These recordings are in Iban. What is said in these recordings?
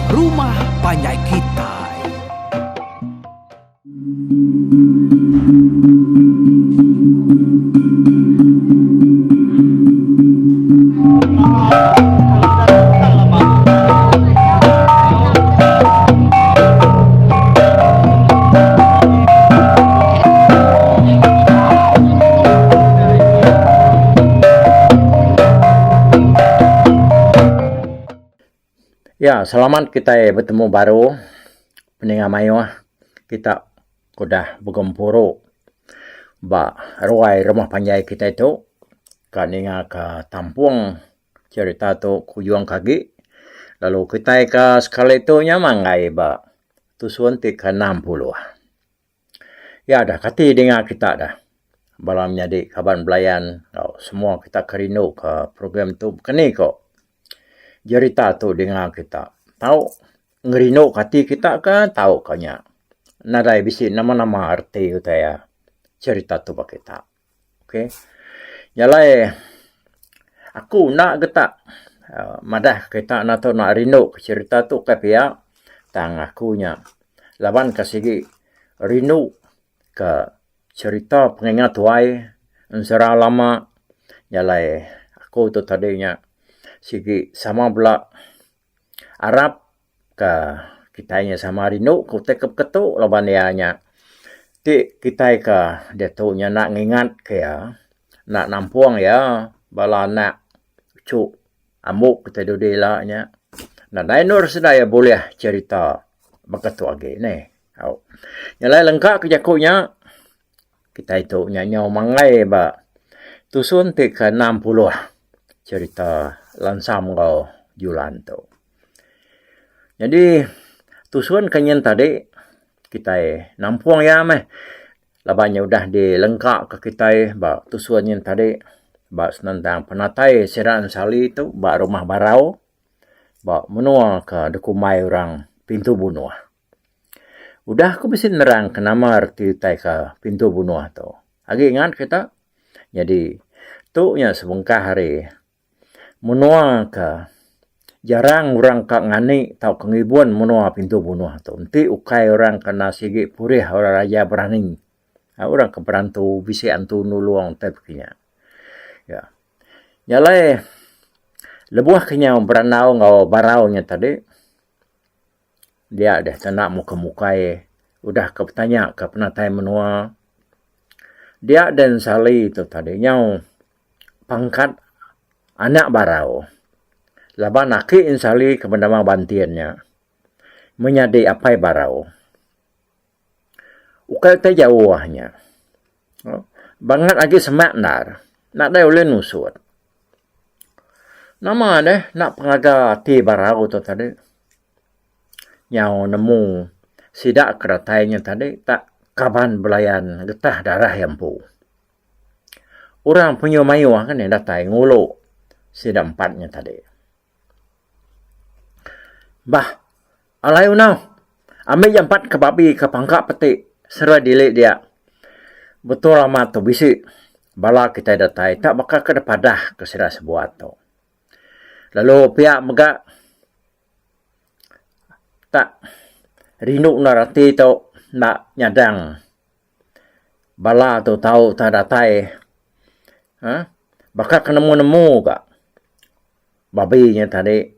Rumah Panjai Kitai. Ya, selamat kitai betemu baru peninga mayuh kita udah begempuru ba ruai rumah panjai kitai tu ka ninga ka tampung cherita tu kujung ke agi lalu kitai ka sekali tu nya manggai ba tusun ti ke 60. Ya dah kati dinga kita dah bala menyadi kaban belayan enggau semua kita ke rindu ke program tu bekeni ko jerita tu dinga kita tau ngerindu ke ati kita ke tau ka nya nadai bisi nama nama reti utai iya cherita tu ba kita. Ok nya alai aku enda getak uhh madah kita enda tau nak rindu ke cherita tu kai pia tang aku nya laban ka sigi rindu ke cherita pengingat tuai ensera lama nya alai aku tu tadi nya sigi sama bela arap ka kitai nya sama rindu ke utai ke beketu laban iya nya ti kitai ka diatu nya enda ngingat ke iya enda nampung iya bala anak uchu ambu kitai dudi ila nya nadai endur sida iya bulih cherita baka tu agi neh. Au. Nya alai lengka ke jaku nya kitai tu nya nyau manggai ba tusun ti ke 60 cherita Lansam enggau Julan tu. Nyadi tusun ke nyin tadi kitai nampung iya meh laban nya udah dilengka ke kitai ba tusun nyin tadi ba senentang penatai sida Ensali tu ba Rumah Barau ba menua ke dikumbai orang Pintu Bunuh. Udah aku bisi nerang ke nama reti utai ke pintu bunuh tu. Agi ingat kita? Nyadi tu nya sebengkah ari menua ke jarang orang ka ngani tauka ngibun menua pintu bunuh tu. Enti ukai orang ke enda sigi purih orang raja berani. Orang ke berantu bisi antu nulung tai pekini nya. Ya. Nya alai lebuh ke nyau berandau enggau barau nya tadi Dia deh tanda muka mukai udah ke betanya ke penatai menua. Dia deh ensali tu tadi nyau pangkat anak barau laban aki ensali ke benama Bantin nya menyadi apai barau. Ukai utai jauh nya. Bangat agi semak endar nadai ulih nusut. Nama deh enda pengaga ati barau tu tadi. Nyau nemu sida ke datai nya tadi tak kaban belayan getah darah iya empu. Orang penyu mayuh kan datai ngulu sida empat nya tadi. Bah alai unau ambi jampat ke babi ke pangka peti seruai dili dia. Betul amat tu bisi bala kitai datai tak baka ke dipadah ke sida sebuat tu. Lalu pia mega tak rindu endar ati tu enda nyadang bala tu tau tak datai uhh baka ke nemu nemu ga babi nya tadi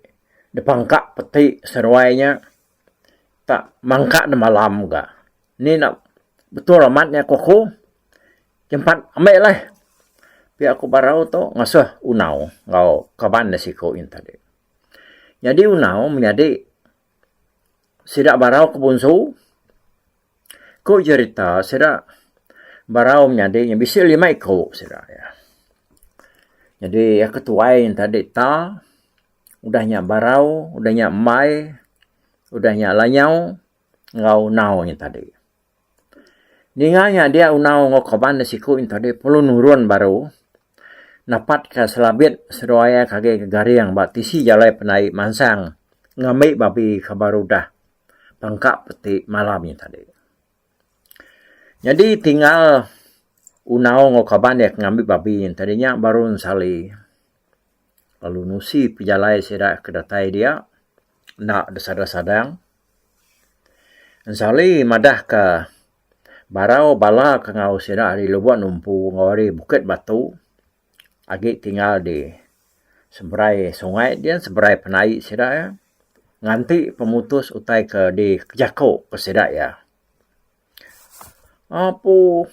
dipangka peti seduai nya tak mangka ne malam ga. Ni ne betul amat nya ku aku nyempat ambi leh pia ku barau tu ngasuh unau enggau kaban ne siku nya tadi. Nyadi unau menyadi sida barau ke bunsu Ku jerita sida barau menyadi nya bisi lima iku sida iya. Nyadi iya ketuai nya tadi ta udah nya barau udah nya embai udah nya lanyau enggau unau nya tadi. Ninga nya dia unau enggau kaban ne siku nya tadi perlu nurun baru napat ka selabit seduai iya ke agi garing ba tisi jalai pendai mansang ngambi babi ke baru udah. Pangka peti malam nya tadi. Nyadi tinggal unau enggau kaban iya ke ngambi babi nya tadi nya baru ensali lalu nusi pejalai sida ke datai dia. Enda disadang-sadang. Ensali madah ka barau bala ke enggau sida ari Lubok Numpu enggau ari Bukit Batu agi tinggal di seberai sungai din seberai penai sida iya nganti pemutus utai ke dijaku ke sida iya. Apu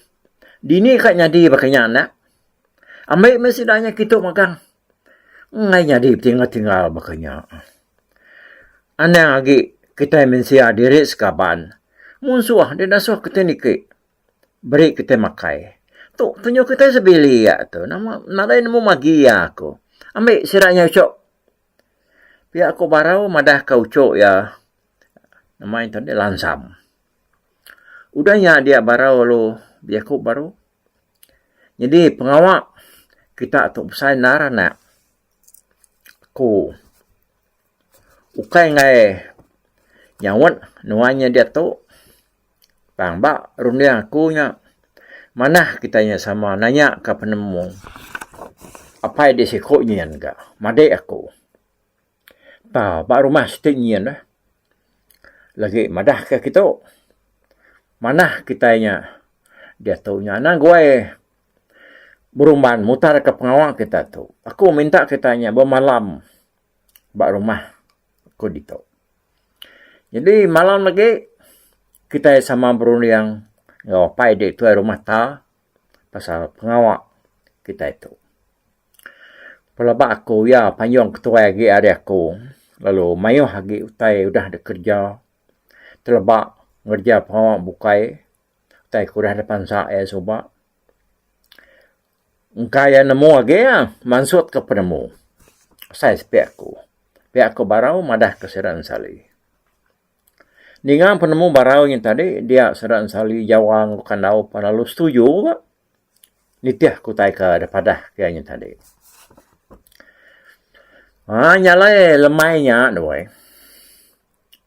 dini ka nyadi baka nya anak. Ambi meh sida nya kitu magang. Enggai nyadi tinggal-tinggal baka nya. Anang agi kitai mensia diri sekaban. Munsuh deh dasuh kitai niki. Beri kitai makai. Tu tunjuk kitai sebilik tu. Nama nadai nemu magi iya ku. Ambi sida nya uchu. Pia ku Barau madah ka uchu iya nama nya tadi Lansam. Udah nya dia Barau lalu bejaku baru. Nyadi pengawa kita tu besai endar anak ku ukai enggai nyaut nuan nya diatu tang ba runding aku nya manah kita nya sama nanya ka penemu apai di siku nyin ga madik aku. Pa ba rumah siti nyin eh lagi madah ka kitu manah kitai nya diatu nya anang guai berumban mutar ka pengawa kita tu. Aku minta kita nya bemalam ba rumah ku ditu. Jadi malam lagi kitai sama berunding enggau apai di tuai rumah ta pasal pengawa kitai tu. Pelaba aku iya panjung ketuai agi ari aku lalu mayuh agi utai udah dikereja teleba ngereja pengawa bukai utai ke udah dipansa iya suba. Engka iya nemu agi iya mansut ka penemu asai sepi aku. Pia aku barau madah ka sida ensali. Ninga penemu barau nya tadi dia sida ensali jawa enggau kandau pan lalu setuju ga. Nitih ke utai ke dipadah ke iya nya tadi. Haa nya alai lemai nya doi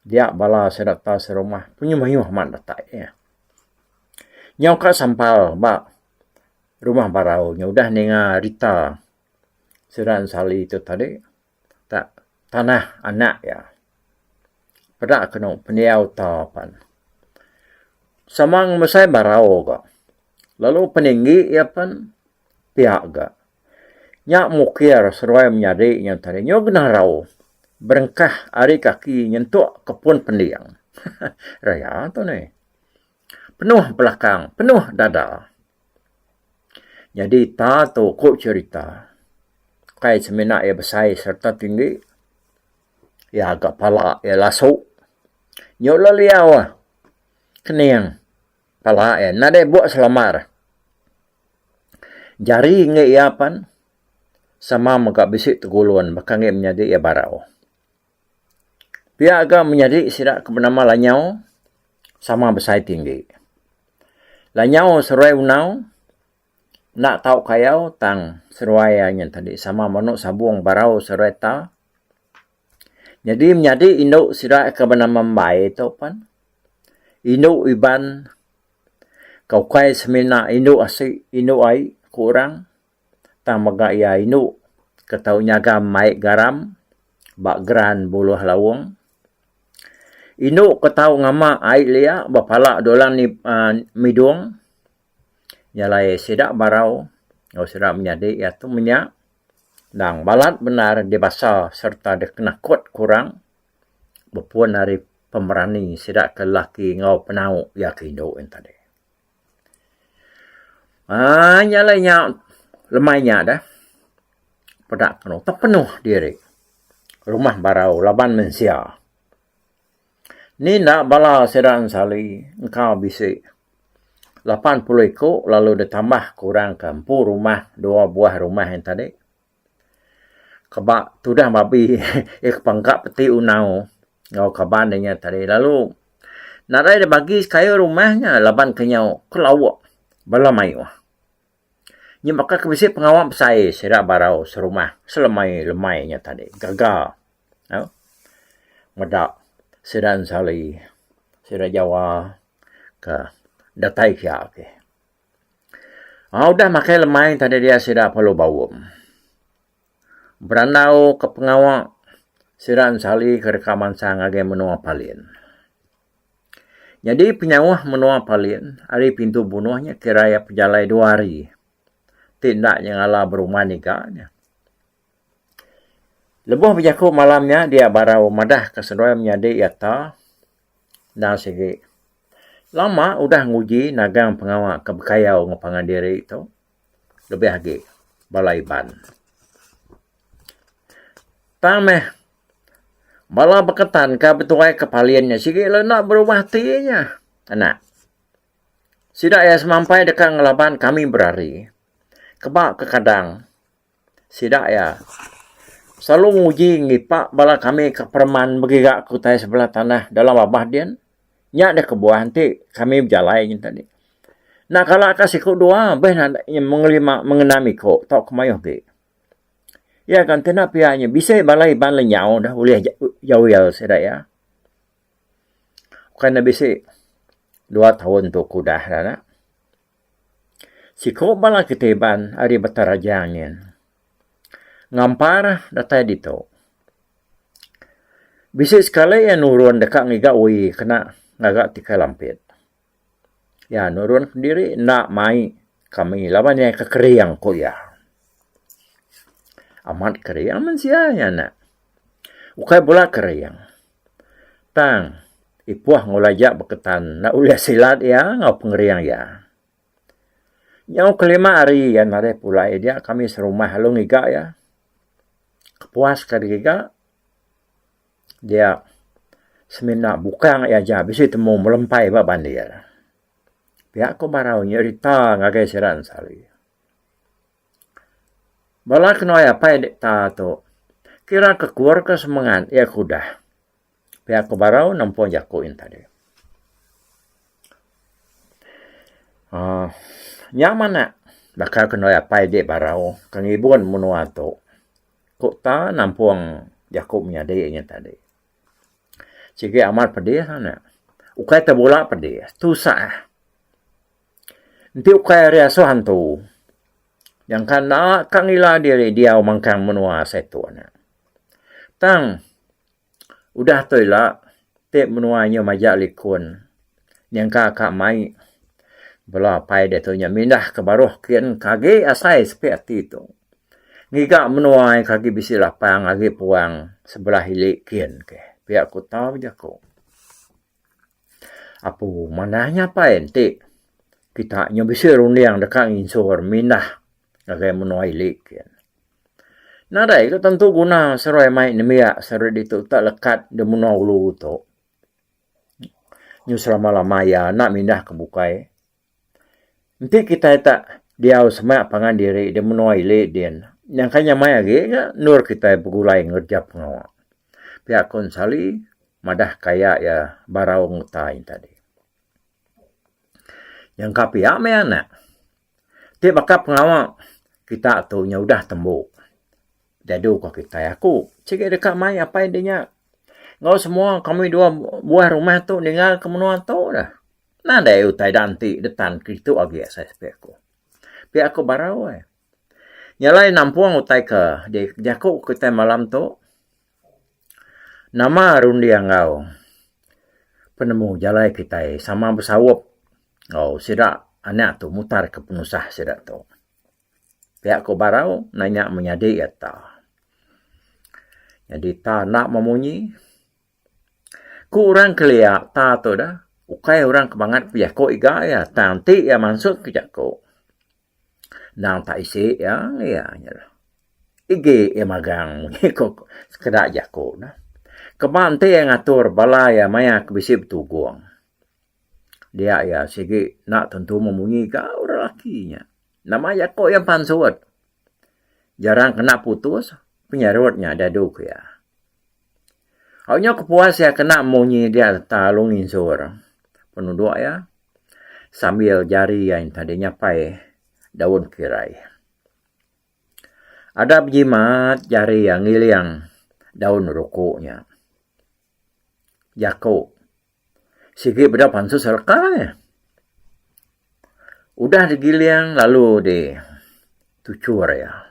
dia bala sida ta serumah mayuh mayuh amat datai iya. Nyau ka sampal ba rumah barau nya udah ninga rita sida ensali tu tadi tak tanah anak iya. Peda kenu pendiau ta pan. Sama ngemesai barau ga. Lalu peninggi iya pen pia ga. Nya mukir seduai menyadi nya tadi nyau genarau berengkah ari kaki nyentuk ke pun pending. Raya tu nih. Penuh belakang, penuh dada. Nyadi ta tu ku cherita ukai semina iya besai sereta tinggi iya ga pala iya lasu. Nyau leliau kening. Pala iya nadai buk selamar. Jari enggi iya pan sama mega bisi tegulun baka enggi menyadi iya barau. Pia ga menyadi sida ke benama Lanyau sama besai tinggi. Lanyau seruai unau enda tau kayau tang seruai iya nyen tadi sama menu sabung barau seruai ta. Nyadi menyadi indu sida ke benama Embai tu pan Indu Iban ke ukai semina indu asi indu ai ku orang tang mega iya indu ke tau nyaga mai garam ba geran buluh laung. Indu ke tau ngama ai lia ba pala dulang uhh midung nya alai sida barau enggau sida menyadi iya tu menya endang balat bendar dibasa sereta dikenakut ku orang. Bepun ari pemerani sida ke lelaki enggau penau iya ke indu yen tadi. Aaa nya alai nya lemai nya deh peda kenu tok penuh diri rumah barau laban mensia. Ni enda bala sida ensali engka bisi 80 iku lalu ditambah ke orang ke empu rumah dua buah rumah yen tadi. Keba tudah babi iya ke pangka peti unau enggau kaban iya nya tadi lalu nadai da bagi sekayu rumah nya laban ke nyau ke lauk bala mayuh. Nya baka ke bisi pengawa besai sida barau serumah selemai lemai nya tadi gaga au meda sida ensali sida jawa ke datai kia agi. Aaa udah makai lemai tadi dia sida perlu baum. Berandau ke pengawa. Sida ensali ke deka mansang ngagai menua Palin. Nyadi penyauh menua Palin ari pintu bunuh nya kira iya pejalai dua hari ti enda nyengala beruman iga nya. Lebuh bejaku malam nya dia Barau madah ke seduai menyadi iya ta endang sigi lama udah nguji nagang pengawa ke bekayau enggau pangan diri tu lebih agi bala Iban. Tang meh bala beketan ka betuai ke palin nya sigi lalu enda berubah ati nya anak. Sida iya semampai deka ngelaban kami berari. Keba kekadang sida iya selalu nguji ngipa bala kami ke pereman begiga ke utai sebelah tanah dalam babah din. Nya deh kebuah enti kami bejalai nyin tadi. Enda kala ka siku dua beh mengelima mengenam iko tauka mayuh agi. Iya kan ti enda pia nya bisi bala Iban lenyau dah ulih jawil sida iya. Bukan ne bisi dua taun tu ke udah dah ne. Siku bala kitai Iban ari Batang Rajang nyin ngampar datai ditu. Bisi sekali iya nurun deka ngiga wi kena ngaga tikai lampit. Iya nurun kediri enda mai kami laban iya ke kering ku iya. Amat kering mensia iya ne. Ukai bula kering. Tang ipuh ngulai ja beketan enda ulih silat iya enggau pengering iya. Nyau kelima hari iya nadai pulai dia kami serumah lalu ngiga iya. Kepuas ka digiga Dia semina bukang iya aja bisi temu melempai ba bandir. Pia ko Barau nyerita ngagai sida ensari. Bala kenuai apai dikta tu kira ke kur ke semengat iya ke udah. Pia ko Barau nempung jaku yen tadi. uhh Nya mah baka kenuai apai dik Barau ke ngibun menua tu. Ku ta nampung jaku menyadi nya tadi. Sigi amat pedih anak. Ukai tebula pedih, tusah. Enti ukai ari asuh antu, nyangka enda ka ngila diri diau mangkang menua asai tu anak. Tang udah tu ila ti menua inya majak likun nyangka ka mai bala apai diatu nya mindah ke baruh kin ke agi asai sepi ati tu. Ngiga menua ke agi bisi lapang agi puang sebelah ili kin ke pia ku tau jaku. Apu manah nya apai enti kita nyau bisi runding deka nginsur mindah ngagai menua ili kin. Nadai ka tentu guna seruai mai nembiak seruai ditu tak lekat da menua ulu tu. Nyu selama lama iya enda mindah ke bukai. Enti kitai tak diau semak pangan diri di menua ili din, nyangka nyamai agi ga endur kitai begulai ngereja pengawa. Pia ku Ensali madah kaya iya barau nguta nya tadi. Nyangka pia meh anak. Ti baka pengawa kita tu nya udah tembu. Dadu ko kitai aku sigi deka mai apai de nya enggau semua kami dua buah rumah tu ninggal ke menua tu dah. Nadai utai da enti da tan kitu agi asai sepi aku. Pia aku barau ai. Nya alai nampung utai ke jaku kitai malam tu nama runding enggau penemu jalai kitai sama besaup enggau sida anak tu mutar ke penusah sida tu. Pia ku Barau nanya menyadi iya ta. Nyadi ta enda memunyi. Ku orang kelia ta tu dah ukai orang ke bangat bejaku iga iya tang enti iya mansut ke jaku. Endang tak isi iya iya nya lah. Igi iya magang munyi ku sekeda jaku ne. Keba enti iya ngatur bala iya maya ke bisi betugung. Dia iya sigi enda tentu memunyi ga orang laki nya. Nama jaku iya pansut. Jarang kena putus penyarut nya dadu ke iya. Au nya kepuas iya kena munyi dia sereta lalu nginsur penuduk iya sambil jari iya tadi nyapai daun kirai. Ada bejimat jari iya ngiling daun ruku nya. Jaku Sigi peda pansut sereka nya. Udah digiling lalu dituchur iya.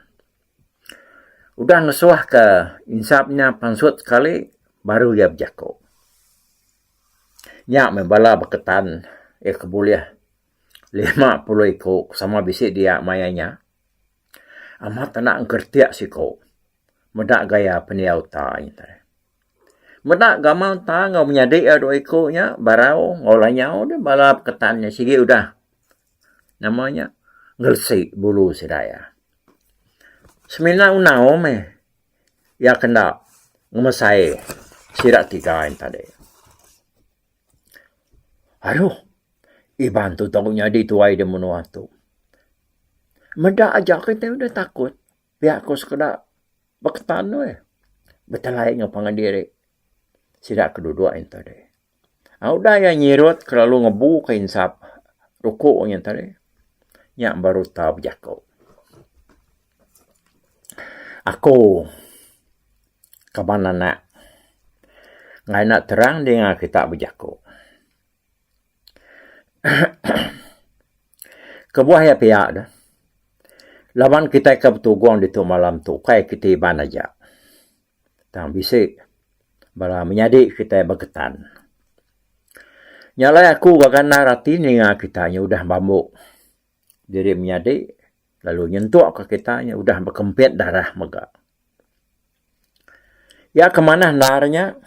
Udah ngesuhka insap nya pansut sekali baru iya bejaku. Nya meh bala Baketan iya ke bulih 50 iku sama bisi dia maya nya. Amat anak engkeretik siku meda gaya pendiau ta nya tadi. Meda gamal ta enggau menyadi iya dua iku nya barau enggau lanyau deh bala Baketan nya sigi udah nama nya ngelesi bulu sida iya. Semina unau meh iya ke enda ngemesai sida tiga nya tadi. Aduh Iban tu tau nyadi tuai da menua tu. Meda aja kitai udah takut pia ku sekeda beketan weh betelai enggau pangan diri sida ke duduk yen tadi. Udah iya nyirut kelalu ngebu ka insap ruku yen tadi nya baru tau bejaku. Aku kaban anak ngain enda terang dinga kita bejaku. Kebuah iya pia deh laban kitai ke betugung ditu malam tu ukai kitai Iban aja tang bisi bala menyadi kitai Baketan. Nya alai aku gaga endar ati ninga kita nya udah bambu diri menyadi lalu nyentuk ka kita nya udah bekempit darah mega. Iya ke manah endar nya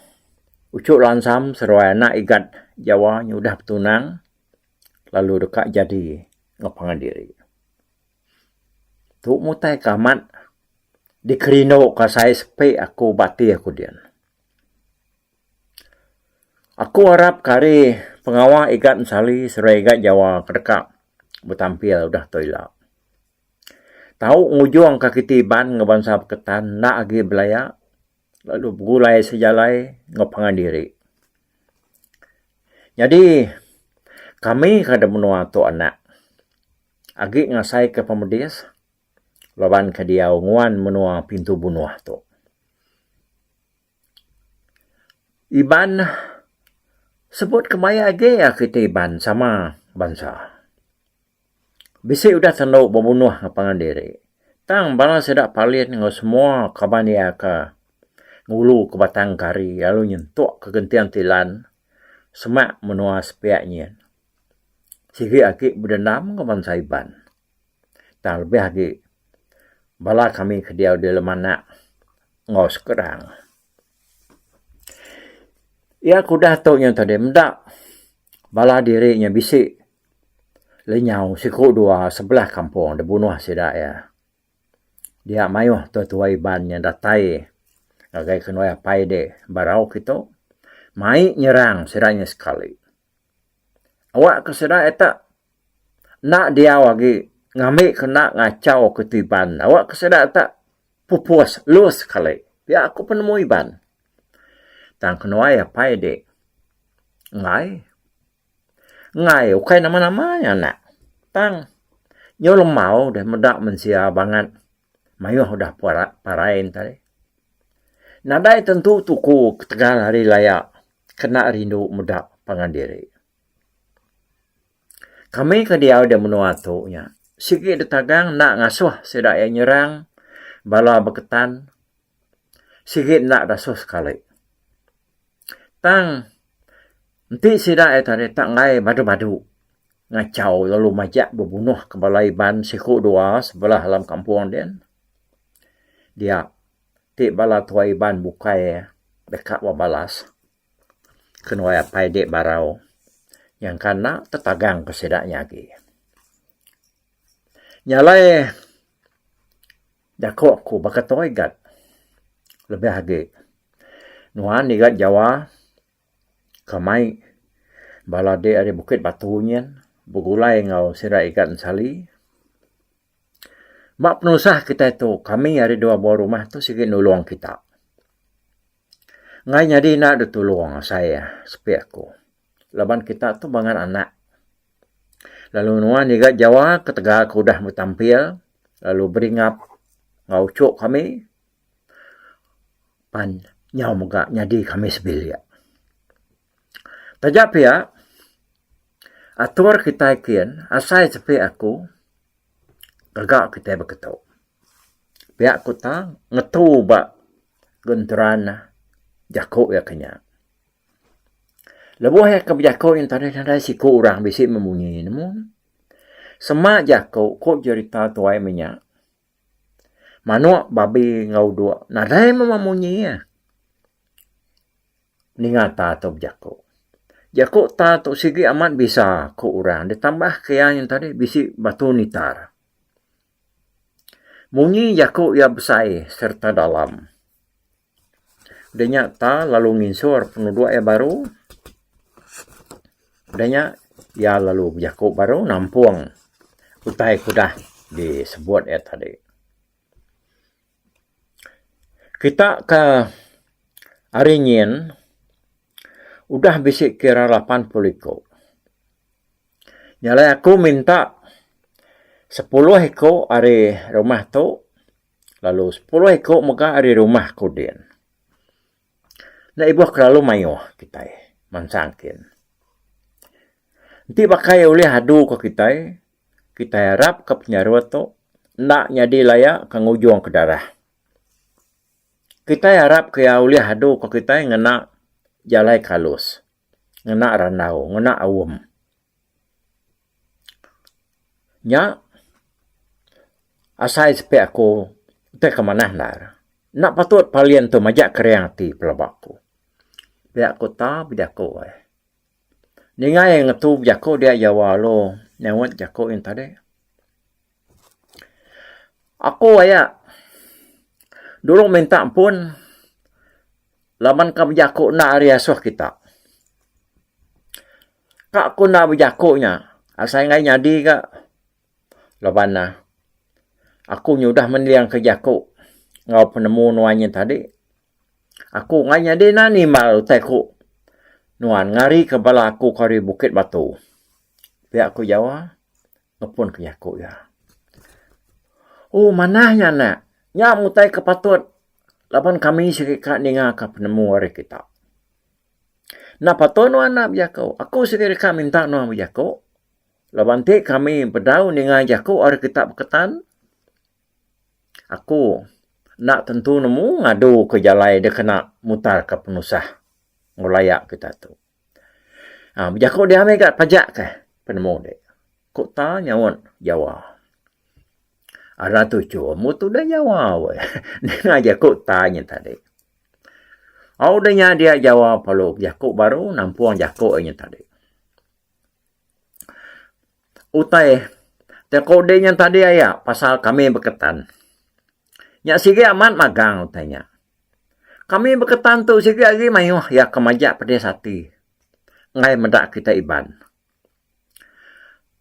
uchu lansam seruai anak igat Jawa nya udah betunang lalu deka jadi enggau pangan diri. Tu mutai ke amat dikerindu ka sai sepi aku ba ati aku din. Aku arap ke ari pengawa igat ensali seruai igat Jawa ke deka betampil udah tu ila. Tau ngujungka kiti Iban enggau bansa Beketan enda agi belaya lalu begulai sejalai enggau pangan diri. Nyadi kami ke da menua tu anak agi ngasaika pemedis laban ke diau nguan menua Pintu Bunuh tu. Iban sebut kemaya agi kiti Iban sama bansa. Bisi udah tendu bebunuh enggau pangan diri. Tang bala sida Palin enggau semua kaban iya ke ngulu ke Batang Kari lalu nyentuk ke Genting Tilan semak menua sepiak nyin. Sigi agi bedendam enggau bansa Iban. Tang lebih agi bala kami ke diau di Lemanak enggau Sekerang. Iya ke udah tu nya tadi meda bala diri nya bisi Lenyau siku dua sebelah kampung dibunuh sida iya. Dia mayuh tuai-tuai Iban nya datai ngagai kenuai apai dek barau kitu mai nyerang sida nya sekali. Awak ke sida iya tak enda diau agi ngambi ke enda ngachau ke tu Iban awak ke sida tak pupus lus sekali. Pia ku penemu Iban. Tang kenuai apai dek enggai. Enggai ukai nama-nama nya anak. Tang nyau lembau deh meda mensia bangat mayuh udah parai ne tadi. Nadai tentu tuku ketegal hari laya kena rindu meda pangan diri. Kami ke diau da menua tu nya sigi ditagang enda ngasuh sida iya nyerang bala Baketan sigi enda dasuh sekali. Tang enti sida iya tadi tak enggai badu-badu ngachau lalu majak bebunuh ke bala Iban siku dua sebelah dalam kampung din. Dia ti bala tuai Iban bukai deka bebalas kenuai apai dik barau nyangka enda tetagang ke sida nya agi. Nya alai Jaku aku baka tu igat lebih agi nuan igat Jawa ke mai bala dik ari Bukit Batu nyin begulai enggau sida igat Ensali. Ba penusah kitai tu kami ari dua buah rumah tu sigi nulung kita. Enggai nyadi enda deh tulung asai sepi aku laban kita tu bangat anak. Lalu nuan iga Jawa ketegal ke udah betampil lalu beringap enggau uchu kami pan nyau mega nyadi kami sebilik. Taja pia atur kitai kin asai sepi aku gaga kitai beketu. Pia ku ta ngetu ba genteran jaku iya ke nya. Lebuh iya ke bejaku nya tadi nadai siku orang bisi memunyi nemu. Sema jaku ku jerita tuai menya. Manuk babi enggau udok nadai meh memunyi iya. Ninga ta tu bejaku. Jaku ta tu sigi amat bisa ku orang ditambah ke iya nya tadi bisi batu nitar. Munyi jaku iya besai sereta dalam. Udah nya ta lalu nginsur penuduk iya baru. Udah nya iya lalu bejaku baru nampung utai ke udah disebut iya tadi. Kita ke ari nyin udah bisi kira 80 iku. Nya alai aku minta sepuluh iku ari rumah tu lalu sepuluh iku mega ari rumah ku din. Enda ibuh kelalu mayuh kitai mansang kin. Enti baka iya ulih adu ka kitai, kitai arap ka penyarut tu enda nyadi laya ke ngujung ke darah. Kitai arap ke iya ulih adu ka kitai ngena jalai ke alus, ngena randau, ngena aum. Nya asai sepi aku utai ke manah endar. Enda patut palin tu majak kering ati pelaba aku. Pia ku ta bejaku ai. Ninga iya ngetu bejaku dia Jawa lalu nyaut jaku yen tadi. Aku aya dulu minta ampun laban ka bejaku enda ari asuh kita. Ka ku enda bejaku nya asai enggai nyadi ga laban ne aku nyudah mending ke jaku enggau penemu nuan nya tadi. Aku enggai nyadi enda nimbal utai ku nuan ngari ke bala aku ke ari Bukit Batu. Pia ku Jawa ngepun ke jaku iya. Oh manah nya anak. Nya utai ke patut laban kami sigi ka ninga ka penemu ari kita. Enda patut nuan enda bejaku. Aku sigi deka minta nuan bejaku laban ti kami bedau ninga jaku ari kita beketan. Aku enda tentu nemu ngadu ke jalai dikena mutar ke penusah enggau laya kita tu. Aaa bejaku dia mega pajak ke penemu dek. Ku ta nyaut Jawa. Ara tuchum mu tudah Jawa weh ninga jaku ta nya tadi. Au deh nya dia Jawa perlu bejaku baru nampung jaku inya tadi. Utai teko deh nya tadi aya pasal kami beketan. Nya sigi amat magang utai nya. Kami beketan tu sigi agi mayuh iya ke majak pedis ati enggai meda kita Iban.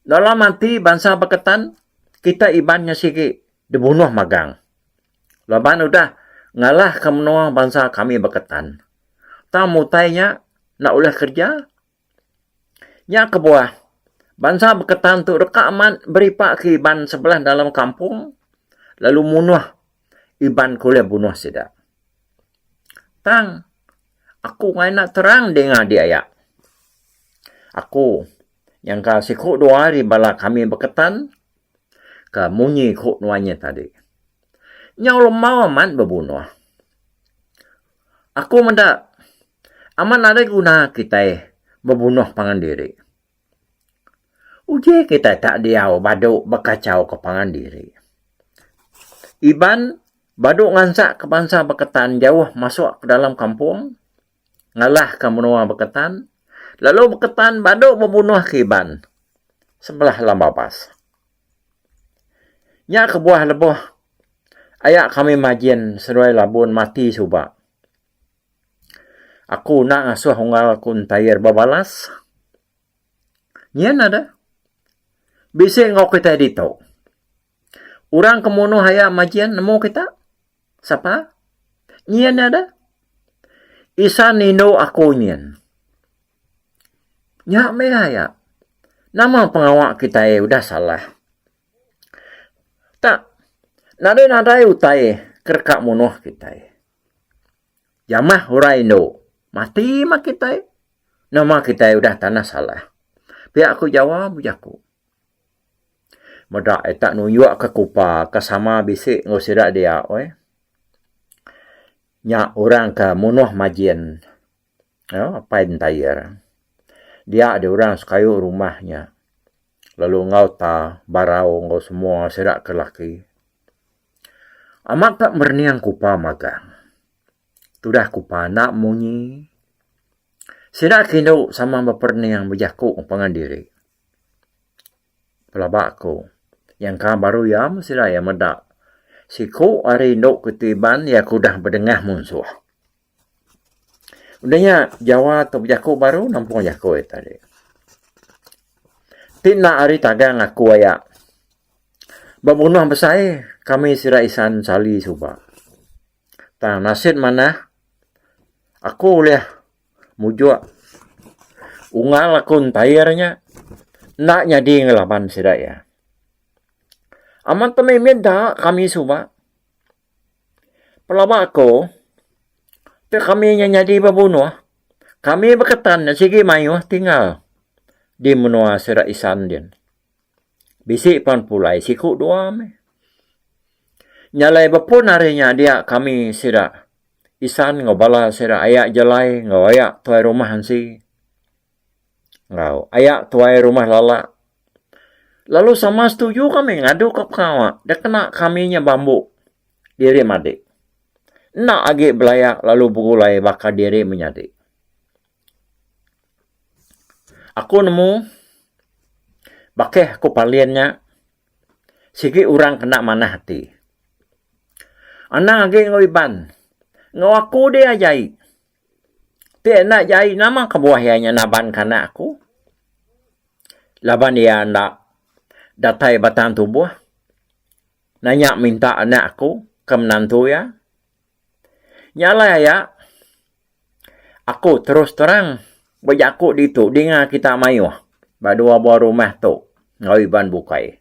Dalam ati bansa beketan kita Iban nya sigi dibunuh magang laban udah ngalahka menua bansa kami beketan. Tang utai nya enda ulih kereja. Nya kebuah, bansa Beketan tu deka amat beripa ke Iban sebelah dalam kampung lalu munuh Iban ke ulih bunuh sida. Tang, aku ngagai enda terang dinga diaya. Aku nyangka siku dua ari bala kami Beketan ke munyi ku nuan nya tadi. Nyau lembau amat bebunuh. Aku meda amat nadai guna kitai bebunuh pangan diri. Uji kitai tak diau badu bekachau ke pangan diri. Iban badu ngansak ke bansa Beketan jauh masuk ke dalam kampung ngalahka menua Beketan lalu Beketan badu bebunuh ke Iban sebelah Lambabas. Nya kebuah lebuh aya kami Majin seduai Labun mati suba. Aku enda ngasuh unggal aku entair bebalas. Nyin ada. Bisi enggau kitai ditu. Orang ke munuh aya Majin nemu kita? Sapa? Nyin ada. Isan indu aku nyin. Nya meh aya. Nama pengawa kitai udah salah. Tak nadai nadai utai ke deka munuh kitai. Jamah orang indu mati mah kitai. Nama kitai udah tanah salah. Pia ku Jawa bejaku. Meda iya tak nunjukka kupa ke sama bisi enggau sida dia weh. Nya orang ke munuh Majin apai Entair. Dia deh orang sekayu rumah nya lalu enggau ta barau enggau semua sida ke laki. Amat ka merening kupa magang. Tudah kupa enda munyi. Sida ke indu sama beperening bejaku pangan diri. Pelaba aku, nyangka baru iya meh sida iya meda siku ari indu ke ti Iban iya ke udah bedengah munsuh. Udah nya Jawa tu bejaku baru nampung jaku iya tadi. Ti enda ari tagang aku aya bebunuh besai kami sida Isan Sali suba. Tang nasit manah aku ulih mujuk unggal aku entair nya enda nyadi ngelaban sida iya. Amat pemimit da kami suba. Pelaba aku ti kami nya nyadi bebunuh kami beketan ne sigi mayuh tinggal di menua sida Isan din. Bisi pan pulai siku dua meh. Nya alai bepun ari nya dia kami sida Isan enggau bala sida aya Jelai enggau aya tuai rumah Ansi enggau aya tuai rumah Lala lalu sama setuju kami ngadu ka pengawa da kena kami nya bambu diri madi. Enda agi belaya lalu begulai baka diri menyadi. Aku nemu bakih aku palin nya sigi orang kena manah ati. Anang agi enggau Iban enggau aku dia jai. Ti enda jai nama kebuah iya nya naban ke anak aku laban iya enda datai batang tubuh nanya minta anak aku ke menantu iya. Nya alai aya aku terus terang bejaku ditu dinga kita mayuh ba dua buah rumah tu enggau Iban bukai.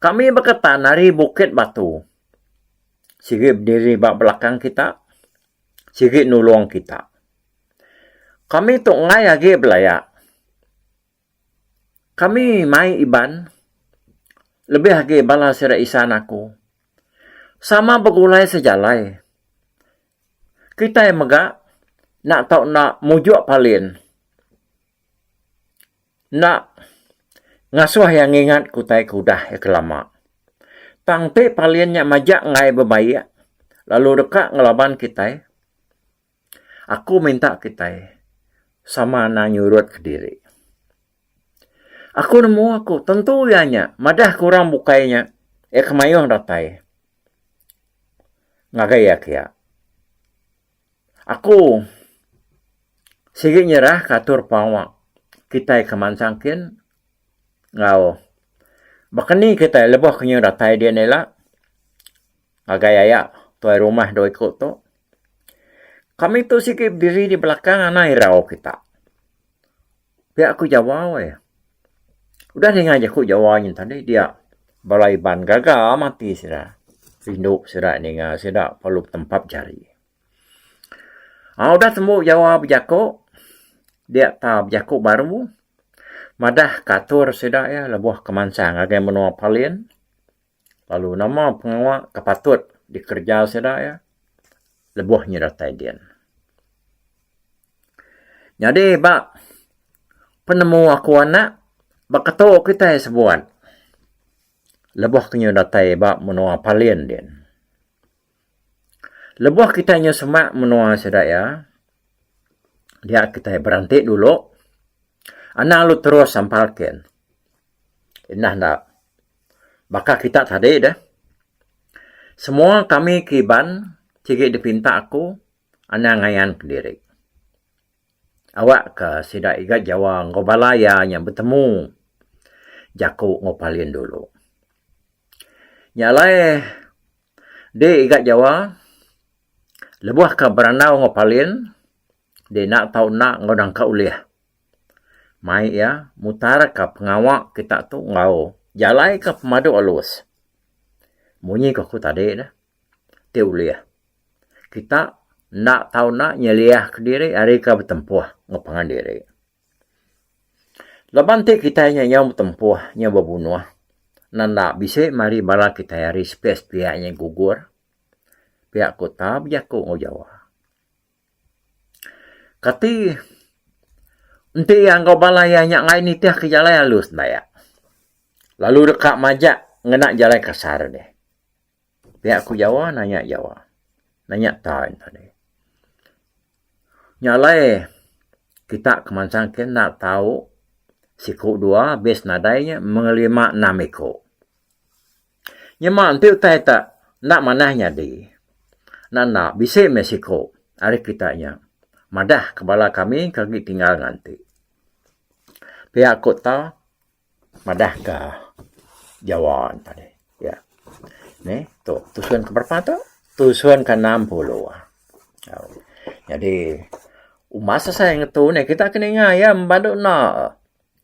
Kami beketan ari Bukit Batu sigi bediri ba belakang kita sigi nulung kita. Kami tu enggai agi belaya. Kami mai Iban lebih agi bala sida isan aku sama begulai sejalai. Kitai mega enda tau enda mujuk palin enda ngasuh iya ngingat ke utai ke udah iya ke lama. Tang ti palin nya majak enggai bebaik lalu deka ngelaban kitai. Aku minta kitai sama anang nyurut kediri. Aku nemu aku tentu iya nya madah ke orang bukai nya iya ke mayuh datai ngagai iya kiya. Aku sigi nyerah ke atur pengawa kitai ke mansang kin enggau baka ni kitai lebuh ke nyu datai din ila ngagai aya tuai rumah dua iku tu. Kami tu sigi bediri di belakang anang irau kita. Pia ku Jawa weh. Udah ninga jaku Jawa nyin tadi dia bala Iban gaga mati sida. Rindu sida ninga sida perlu betempap jari. Aaa udah tembu Jawa bejaku dia ta bejaku baru madah ka atur sida iya lebuh ke mansang ngagai menua Palin. Lalu nama pengawa ke patut dikereja sida iya lebuh nya datai din. Nyadi ba penemu aku anak ba ketu kitai sebuat lebuh ke nyu datai ba menua Palin din. Lebuh kitai nyu semak menua sida iya dia kitai beranti dulu anang lu terus sampal kin. Indah enda. Baka kita tadi deh. Semua kami ke Iban sigi dipinta aku anang ngayan kediri. Awak ke sida iga Jawa enggau bala iya nya betemu jaku enggau palin dulu. Nya alai di iga Jawa lebuh ke berandau enggau palin di enda tau enda enggau nangka ulih. Mai iya mutarka pengawa kita tu enggau jalai ke pemadu alus. Munyi ke aku tadi ne ti ulih kita enda tau enda nyeliah kediri ari ke betempuh enggau pangan diri. Laban ti kitai nya nyau betempuh nyau bebunuh. Nanda bisi mari bala kitai ari sepiak-sepiak nya gugur. Pia ku ta bejaku enggau Jawa. Kati enti iya enggau bala iya nya enggai nitihka jalai alus enda iya. Lalu deka majak ngena jalai kasar deh. Pia ku Jawa nanya Jawa. Nanya ta nya tadi. Nya alai kita ke mansang ke enda tau siku dua bes nadai nya mengelima enam iku. Nyema enti utai te enda manah nyadi, enda enda bisi meh siku ari kita nya madah ke bala kami ke agi tinggal nganti. Pia ku ta madah ka Jawa ne tadi. Ya. Neh tu tusun ke berapa tu? Tusun ke 60. Jadi umbas asai ngetu neh kita ke ninga iya badu enda.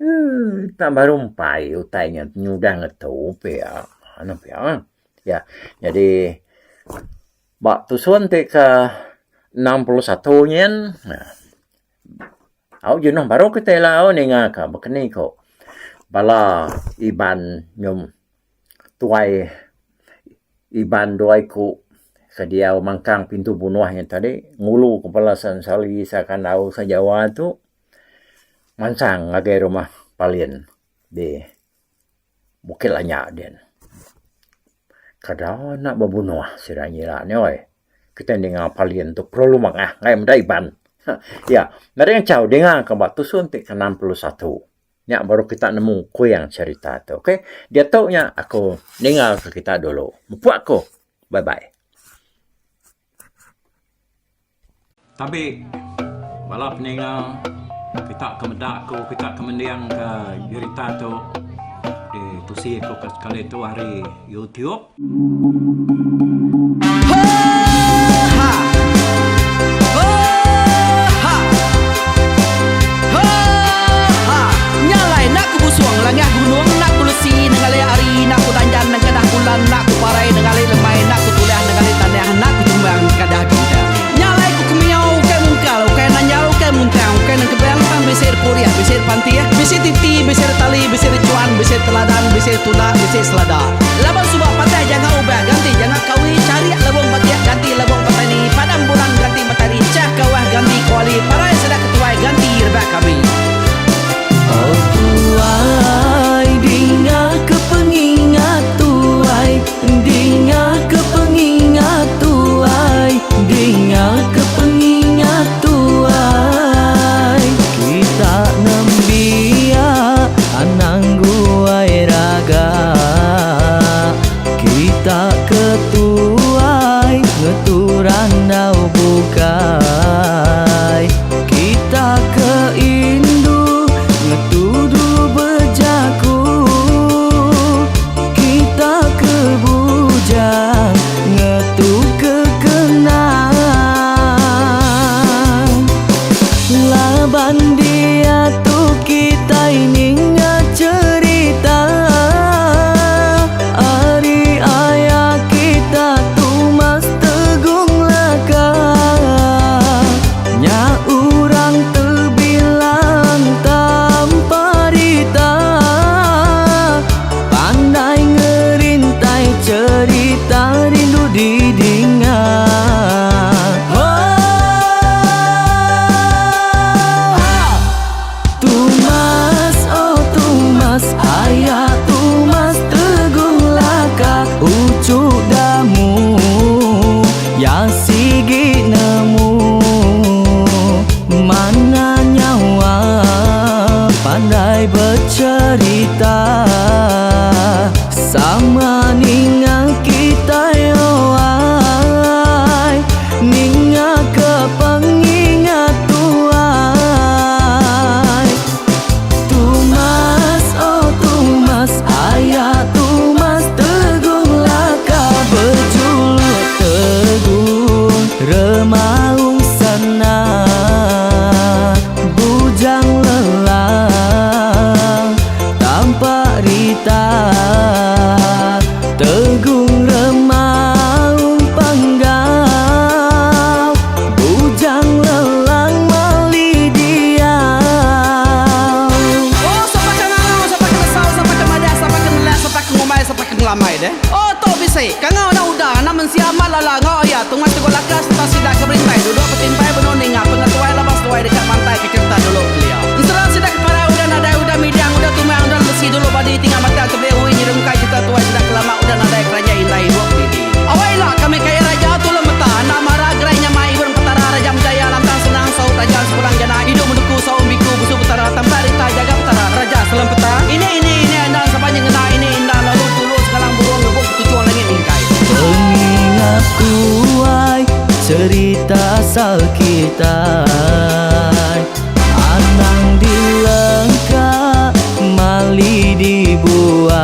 Eee tak baru empai utai nya nyudah ngetu pia anu pia ya jadi ba tusun ti ke 61 nyin au jenuh baru kitai ila au ninga ka bekeni ko bala Iban nyum tuai Iban dua iku ke diau mangkang pintu bunuh nya tadi ngulu ke bala Sensali Sakandau Sajawa tu. Mansang ngagai rumah Palin di Bukit Lanya din. Kada enda bebunuh sida nyila ne oi. Kitai ninga Palin tu perlu mangah ngagai meda Iban. Ya, nadai ngachau dinga ka ba tusun ti ke 61. Nya baru kita nemu kuing cherita tu. Okey, diatu nya aku ninga ka kita dulu. Mupuk aku. Bye bye. Tabi bala peninga kita ke meda aku kita ke mending ka jerita tu di tusi aku ke sekali tu ari YouTube. Nya alai enda ku busung langah gunung enda ku lesi nengali hari enda ku danjan nengkedah bulan enda ku parai nengali lemai enda ku tulah nengali tanah enda ku tumbang kadah bintang. Nya alai ku kemiau ukai mungkal ukai nanjal ukai muntang ukai nengkebang tang bisi repurih bisi repantih bisi titi bisi retali bisi rechuan bisi teladan bisi tunda bisi selada. Laban suba patah janga ubah ganti janga kawi charik lebung batik ganti lebung petani padam bulan ganti matari chah kawah ganti kuali parai sida ketuai ganti rebak kami. Oh tuai dinga ke pengingat tuai dinga ke pengingat tuai dinga ke pengingat tuai kita nembiak anang guai raga kita ke tuai ngetu randau bukai kita ke indu ngetu dulu bejaku kita ke bujang ngetu ke kenang laban diatu kitai ninga cherita ari aya kita Tumas Tegung Laka nya urang tebilang tanpa rita pandai ngerintai cherita rindu didinga. Oh, ha. Kitai Anang dilengka mali dibuai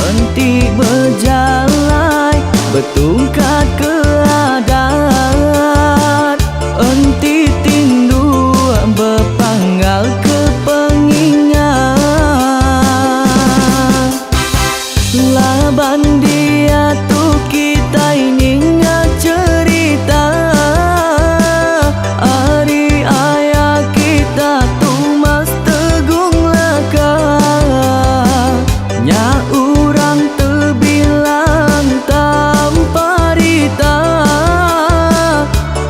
Enti bejalai betungkat ke adat Enti tinduk bepanggal ke pengingat Laban diatu kitai ninga cherita Ari aya kita Tumas Tegung Laka Nya urang tebilang tanpa rita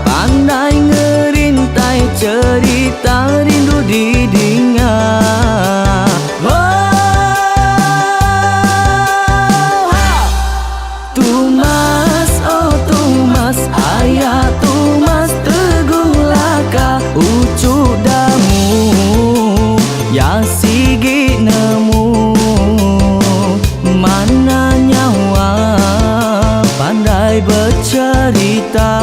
Pandai ngerintai cherita rindu didinga Tumas oh Tumas aya Tumas Teguh Laka uchu damu ya sigi nemu Mana nyawa pandai becherita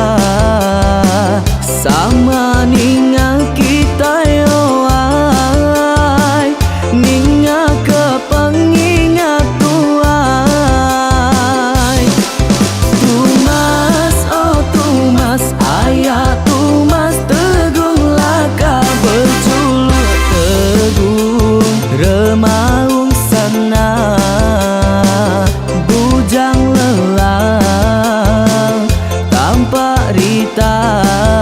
Sama ninga kitai oai Ninga ke pengingat tuai Tumas oh Tumas aya Tumas Teguh Laka bejuluk Teguh Remaung Sana Bujang Lelang Tampak Rita.